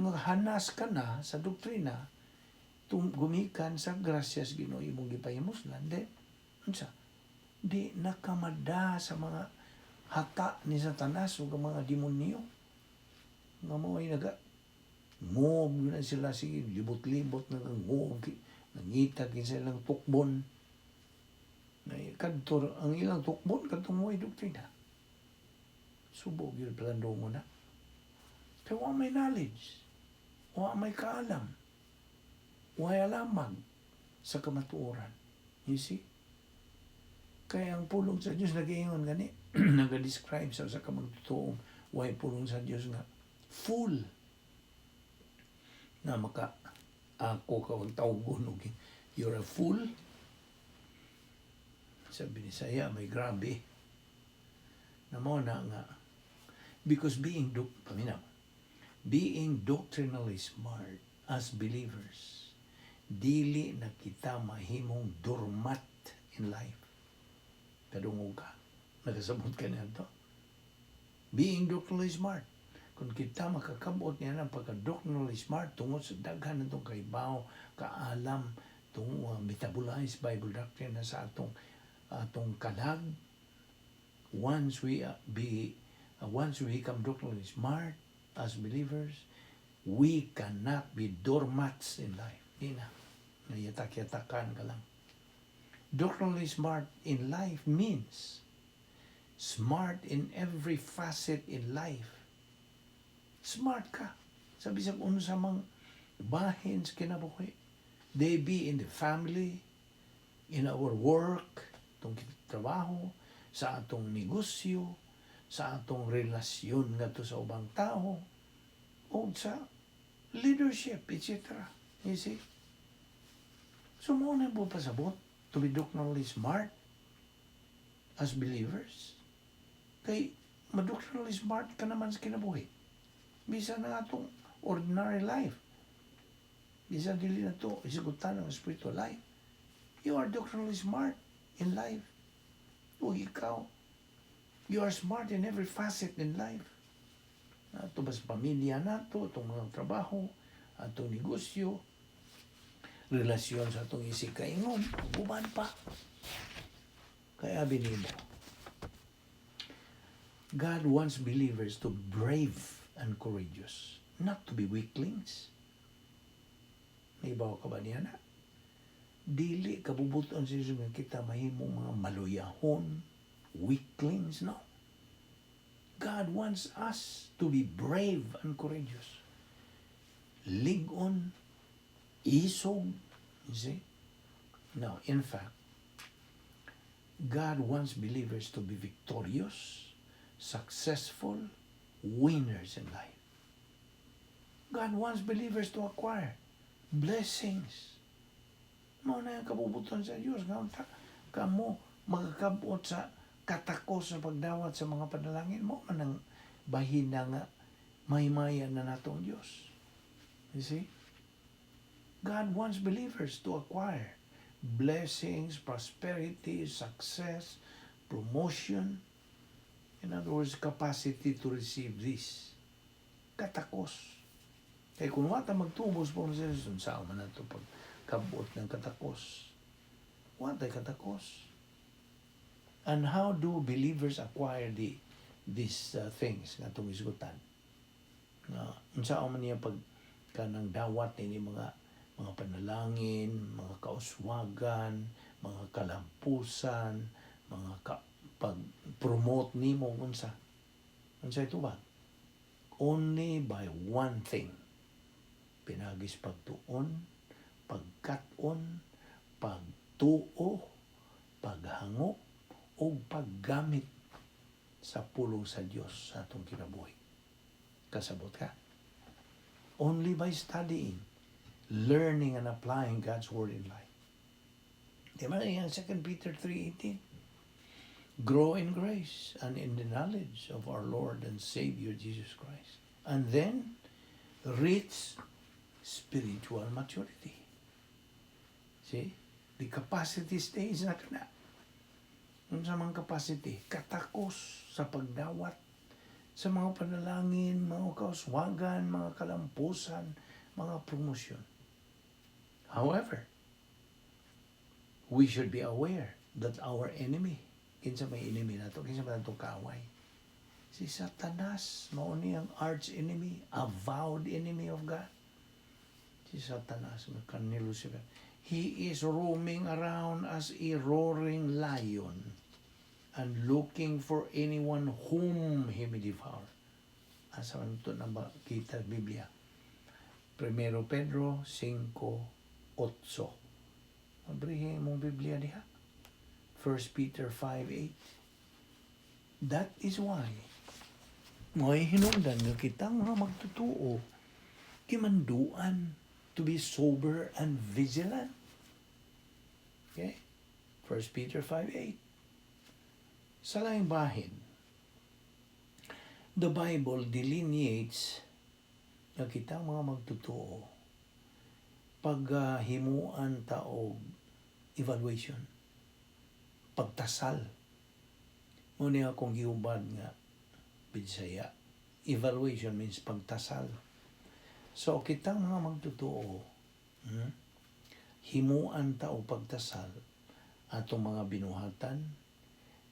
A: Nga hanas ka na sa doktrina, gumikan sa grasyas Ginoo imong gipahimuslan, di, unsa? Di nakamada sa mga hata ni Satanas ug ang mga demonyo. Nga mo ay naga ngob na sila, sige libot-libot na ngob, nangita kinsa ilang tukbon na kadto ang ilang tukbon kadtong mo ay doktrina. Subo gyud mo na. Kaya wa may knowledge, wa may kaalam, wa alamag sa kamatuoran. You see? Kaya ang pulong sa Diyos nag-iingon gani, nag-describe sa kamagtutoong way pulong sa Diyos nga full na maka ako ka wag tawgon og you're a fool. Sa Binisaya may grabe na mo na nga because being doc paminaw, being doctrinally smart as believers, dili na kita mahimong doormat in life. Kadungog ka? Nakasabot ka nito? Being doctrinally smart, kung kita makakabot niya ng pagka-doctrinally smart tungod sa daghan natong kahibaw, kaalam, tung metabolized Bible doctrine na sa atong kalag, once we become doctrinally smart as believers, we cannot be doormats in life. Di na. Nayatak-yatakan ka lang. Doctrinally smart in life means smart in every facet in life. Smart ka sa bisag unsa mang bahin sa kinabuhi. They be in the family, in our work, atong trabaho, sa atong negosyo, sa atong relasyon ngadto sa ubang tao, o sa leadership, etc. You see? So mo na po pasabot to be doctrinally smart as believers. Kay ma-doctrinally smart ka naman sa kinabuhi. Bisan na atong ordinary life. Bisan dili na to isigutan ang spiritual life. You are doctrinally smart in life. O ikaw, you are smart in every facet in life. Ato ba sa pamilya nato, atong mga trabaho, atong negosyo, relasyon sa atong isig kaingon, uban pa. Kaya binimo. God wants believers to brave and courageous, not to be weaklings. Naibaw ka ba niya na? Dili kabubuton sa Jesus nga kita mahimong mga maluyahon, weaklings, no. God wants us to be brave and courageous. Lig-on, isog, you see? No, in fact, God wants believers to be victorious, successful, winners in life. God wants believers to acquire blessings. Mao na ang kabubuton sa Diyos. Nga unta kamo magkabot sa katakos sa pagdawat sa mga panalangin mo man ang bahina nga mahimaya na natong Diyos. You see? God wants believers to acquire blessings, prosperity, success, promotion. In other words, capacity to receive this. Katakos. Kaya kung wata magtubos po sa Jesus, saan man nato pagkabot ng katakos? Watay katakos. And how do believers acquire these things nga itong isgutan? Nga, unsa man niya pag kanang dawat ni mga panalangin, mga kauswagan, mga kalampusan, mga pag-promote nimo, unsa? Unsa ito ba? Only by one thing. Pinaagis pagtuon, pagkat-on, pagtuo, paghangop, o paggamit sa pulong sa Dios sa atong kinabuhi. Kasabot ka? Only by studying, learning and applying God's word in life. Di ba yung 2 Peter 3:18? Grow in grace and in the knowledge of our Lord and Savior Jesus Christ. And then, reach spiritual maturity. See? The capacity stage na kana. Unsa mang capacity? Katakos sa pagdawat sa mga panalangin, mga kauswagan, mga kalampusan, mga promosyon. However, we should be aware that our enemy, kinsa may enemy nato, kinsa man atong kaaway? Si Satanas, mao ni ang arch enemy, avowed enemy of God. Si Satanas, nga ni Lucifer. He is roaming around as a roaring lion and looking for anyone whom he may devour. Asa man ito na makita sa Biblia? Primero Pedro 5:8. Abrihin mong Biblia diha. 1 Peter 5:8. That is why may hinungdan nga kitang mga magtutuo gimanduan to be sober and vigilant. Okay? 1 Peter 5:8. Sa laing bahin, the Bible delineates nga kitang mga magtutuo paghimuan ta og evaluation, pagtasal. Mao ni akong gihubad nga Bisaya. Evaluation means pagtasal. So kitang mga magtutuo, himuan ta og pagtasal atong mga binuhatan,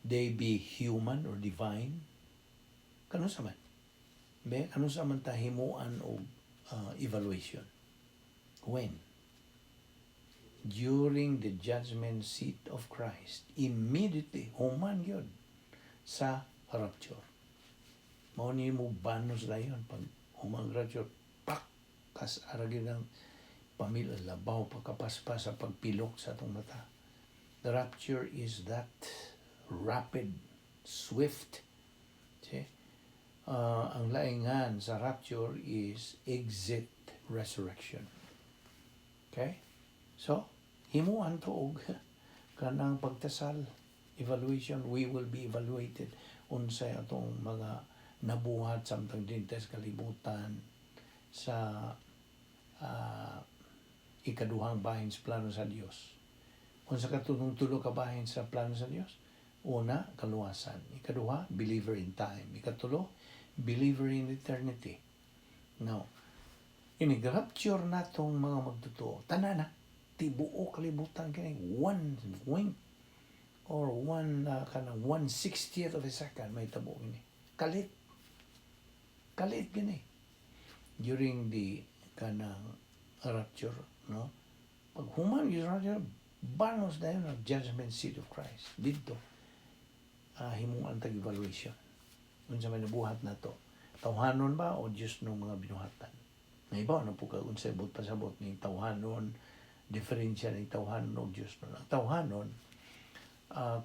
A: they be human or divine. Kanus-a man? Be, kanus-a man ta himuan og evaluation? When? During the judgment seat of Christ. Immediately, human yun sa rapture. Mao ni mo banos dayon pag human rapture, pak kas aragi ng pamilya labaw pagkapaspas sa pagpilok sa atong mata. The rapture is that rapid, swift. See? Ang laingan sa rapture is exit resurrection. Okay? So, himuan to og kanang pagtasal, evaluation, we will be evaluated unsay atong mga nabuhat samtang dinhi sa kalibutan sa ikaduhang bahin sa plano sa Dios. Kung sa katulong tulo ka bahin sa plano sa Dios, una, kaluwasan. Ikaduha, believer in time. Ikatulo, believer in eternity. Now, inig-rapture natong mga magtotoo. Tanan na, tibuok kalibutan kini one wink or one kanang 1/60th of a second may tabo kini. Kalit. Kalit gini. During the kanang rapture, no? Pag human yung rapture, banos na yun ang judgment seat of Christ. Didto, himuan tag evaluation. Unsa may nabuhat nato? Tawhanon ba o Diyos ng mga binuhatan? Naibaw na po ka unsay buot pasabot ni tawhanon, diferensya ni tawhanon og Diyos nun. Ang tawhanon,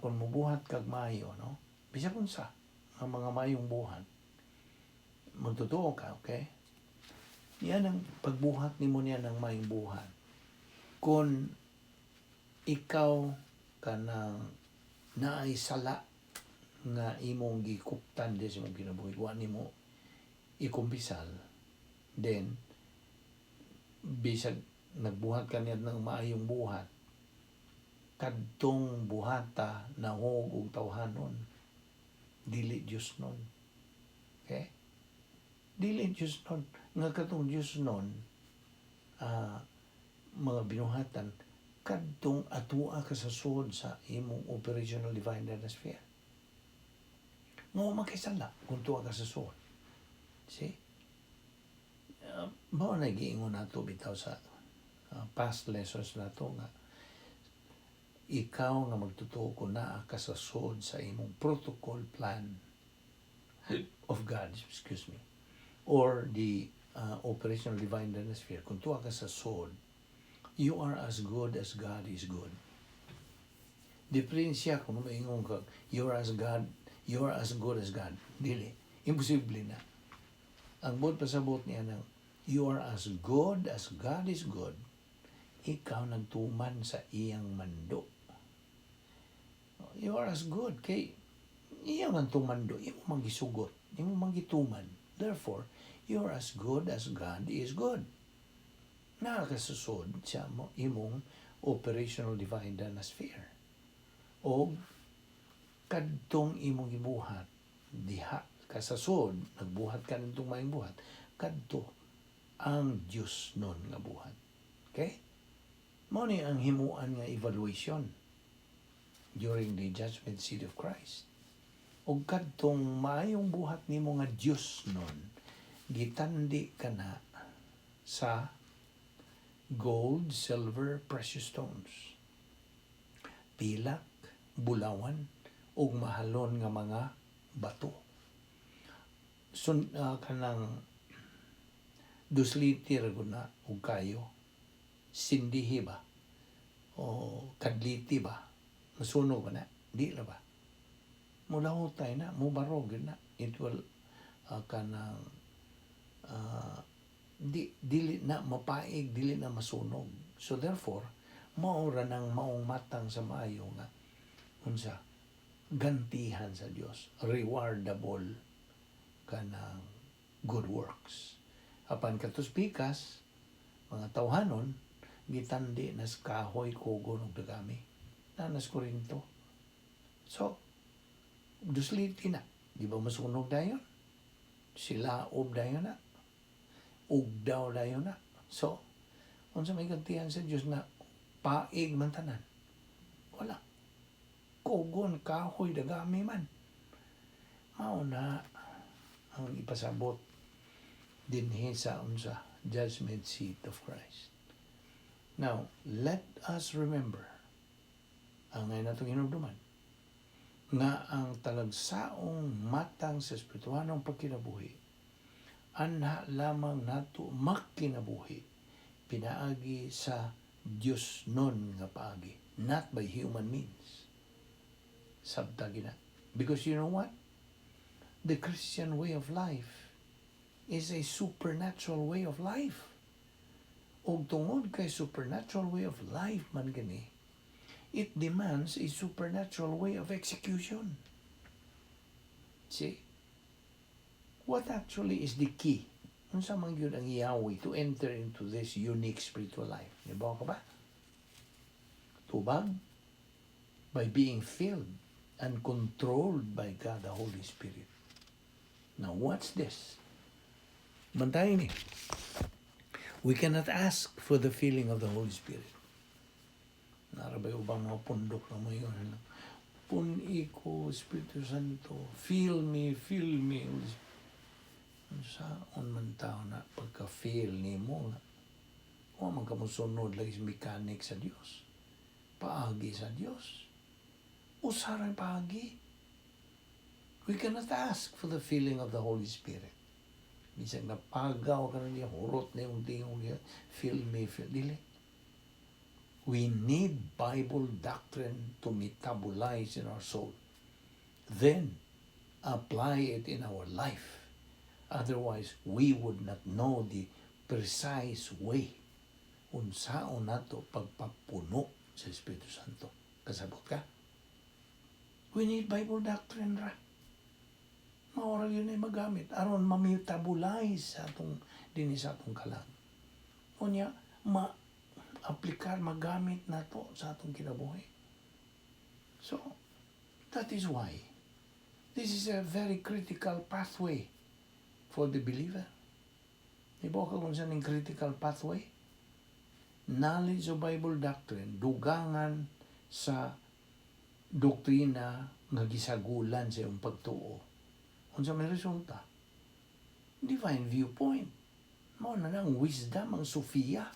A: kung mubuhat kag maayo, no? Bisag unsa ang mga maayong buhat, magtotoo ka, okay? Yan ang pagbuhat nimo niya ng maayong buhat. Kung ikaw kanang naay sala nga imong gikuptan di sa imong kinabuhi, wa nimo ikumpisal, then bisag nagbuhat ka niya ng maayong buhat, kadtong buhata nahog og tawhanon, dili Diyos nun. Okay? Dili Diyos nun. Nga katong Diyos nun, mga binuhatan, kadtong atua ka sa sud sa imong operational divine sphere. Nga wa makisala kung tuwa ka sa sud. See? Mao na giingon nato bitaw sa past lessons nato nga ikaw nga magtotoo ko naa ka sa sud sa imong protocol plan of God, excuse me, or the operational divine sphere, kung tuwa ka sa sud, you are as good as God is good. Diferensya kung maingon ka, you are as good as God. Dili. Imposible na. Ang buot pasabot niya ng you are as good as God is good, ikaw nagtuman sa iyang mando. You are as good kay iya man tumando, imo man gisugot, imo man gituman. Therefore, you are as good as God is good. Nakakasusod sa mo, imong operational divine sphere. O kadtong imong gibuhat diha kasasod, nagbuhat ka nitong maayong buhat, kadto ang Dios nun nga buhat. Okay? Mao ni ang himuan nga evaluation during the judgment seat of Christ. Ug kadtong maayong buhat nimo nga Dios nun, gitandi ka na sa gold, silver, precious stones. Pilak, bulawan, ug mahalon nga mga bato. Sun, kanang dusliti ra gud na og kayo. Sindihi ba? O kadliti ba? Masunog ba na? Di ra ba? Mulahutay na, mubarog gyud na. It will kanang di dili na mapaig, dili na masunog. So therefore, mao ra nang maong matang sa maayo nga unsa gantihan sa Dios, rewardable kanang good works. Apan katos pikas, mga tawhanon, gitandi nas kahoy, kugon ug dagami. Nanas Korinto. So, dusliti na. Di ba masunog dayon? Sila-ob dayon na. Ugdaw dayon na. So, unsa may gantihan sa Dios na paig man tanan? Wala. Kugon, kahoy, dagami man. Mao na ang ipasabot dinhi sa unsa judgment seat of Christ. Now, let us remember ang ngayon natong hinumduman nga ang talagsaong matang sa espirituhanong pagkinabuhi anha lamang nato makinabuhi pinaagi sa Dios nun nga paagi, not by human means. Sabta gina, because you know what? The Christian way of life is a supernatural way of life. Ug tungod kay supernatural way of life man gani, it demands a supernatural way of execution. See? What actually is the key? Unsa man gyud ang yawi to enter into this unique spiritual life? Di ba ka ba? Tubag? By being filled and controlled by God the Holy Spirit. Now, what's this? Bantayan ni. We cannot ask for the filling of the Holy Spirit. Narabay ubang mga pundok na mo yun. Pun-i ko, Espiritu Santo. Fill me, fill me. Unsaon man tao na pagka-fill nimo nga wa man ka mosunod lagi sa mechanic sa Dios? Paagi sa Dios. Usa ra paagi. We cannot ask for the filling of the Holy Spirit. Bisag napagaw ka na niya, hurot na yung tingog niya, "Fill me, fill." Dili. We need Bible doctrine to metabolize in our soul. Then, apply it in our life. Otherwise, we would not know the precise way unsaon nato pagpapuno sa Espiritu Santo. Kasabot ka? We need Bible doctrine ra. Mao ra gyud ay magamit aron ma-metabolize sa atong dinhi sa atong kalag. Unya ma-aplikar, magamit nato sa atong kinabuhi. So, that is why this is a very critical pathway for the believer. Ibaw ka kung unsa ning critical pathway? Knowledge of Bible doctrine, dugangan sa doktrina nga gisagulan sa iyong pagtuo. Unsa may resulta? Divine viewpoint. Mao na ang wisdom, ang Sophia.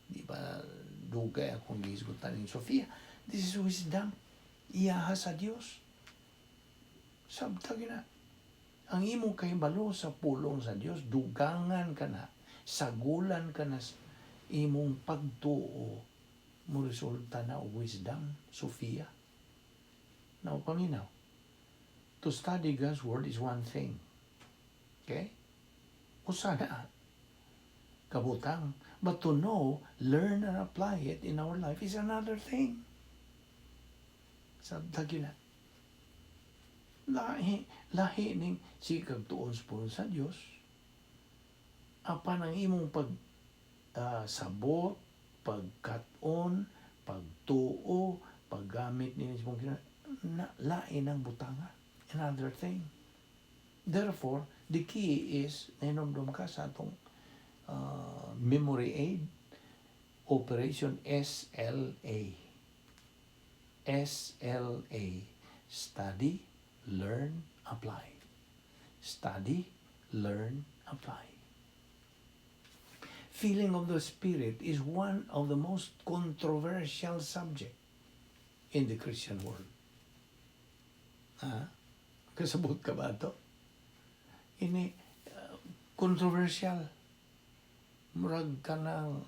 A: Di ba dugay akong gihisgutan ning Sophia? This is wisdom. Iyaha sa Dios. Sabta na. Ang imong kahibalo sa pulong sa Dios, dugangan ka na, sagulan ka na sa imong pagtuo, mo resulta na og wisdom, Sophia. Now, paminaw. To study God's Word is one thing. Okay? Usa na kabutang. But to know, learn, and apply it in our life is another thing. Sabta na. Lahi, lahi ning sikag tuon sa pulong sa Dios. Apan ang imong pag sabot, pagkat-on, pagtuo, paggamit nini sa imong na, lain ang butanga. Another thing. Therefore, the key is, nahinomdom ka sa atong memory aid, Operation SLA. SLA. Study, learn, apply. Study, learn, apply. Filling of the Spirit is one of the most controversial subject in the Christian world. Ha? Kasabot ka ba ito? Ini, controversial. Murag ka ng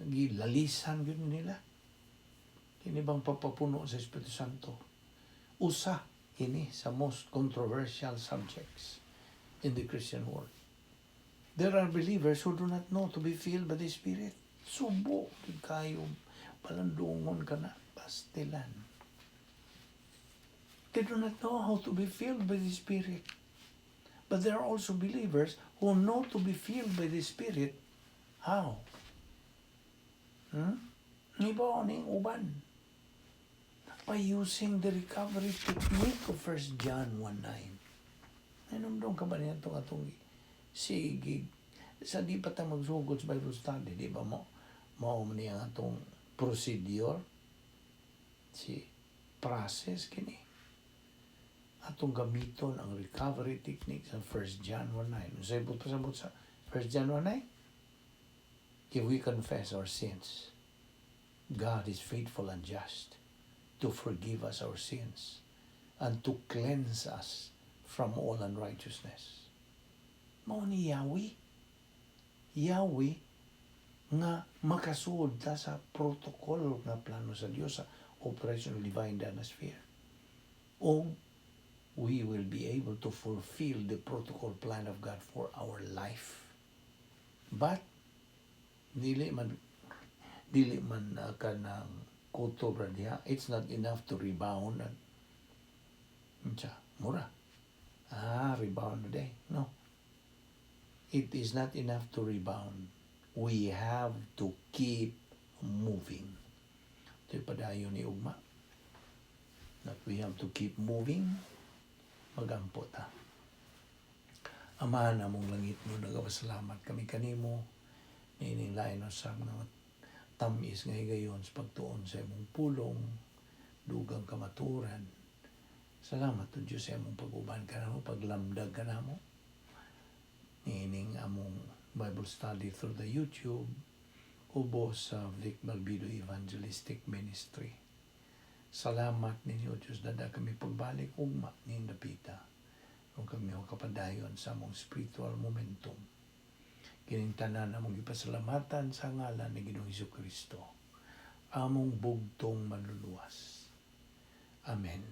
A: gilalisan gyud nila. Kini bang papapuno sa Espiritu Santo? Usa ini sa most controversial subjects in the Christian world. There are believers who do not know to be filled by the Spirit. Subo gyud kayo, palandungon ka na, pastilan. They do not know how to be filled by the Spirit. But there are also believers who know to be filled by the Spirit. How? Iba ning uban. By using the recovery technique of 1 John 1:9. Nahinumdom ka ba niya itong atong sige sa di pa ta magsugod sa Bible study, di ba mo mao man niya ang atong procedure, si process kini atong gamiton ang recovery technique sa 1 John 1:9. Unsay buot pasabot sa 1 John 1:9? If we confess our sins, God is faithful and just to forgive us our sins and to cleanse us from all unrighteousness. Mao ni Yahweh. Yahweh nga makasuod ta sa protocol nga plano sa Dios sa Operation Divine Danasphere. O we will be able to fulfill the protocol plan of God for our life. But dili man kanang kutob ra diha. It's not enough to rebound and unsa, mura. Ah, rebound today. No. It is not enough to rebound. We have to keep moving. Ito'y padayon ni ugma. That we have to keep moving. Magampo ta. Ama namong langitnon, nagapasalamat kami kanimo niining lain usab nga tamis nga higayon sa pagtuon sa imong pulong. Dugang kamaturan. Salamat, O Diyos, sa among pag-uban kanamo, paglamdag kanamo. Niining among Bible study through the YouTube, ubos sa Vic Balbido Evangelistic Ministry. Salamat ninyo, Diyos, dada kami pagbalik ugma ning dapita. Kung kami makapadayon sa among spiritual momentum. Kining tanan among ipasalamatan sa ngalan ni Ginoong Hesus Kristo, among bugtong manluluwas. Amen.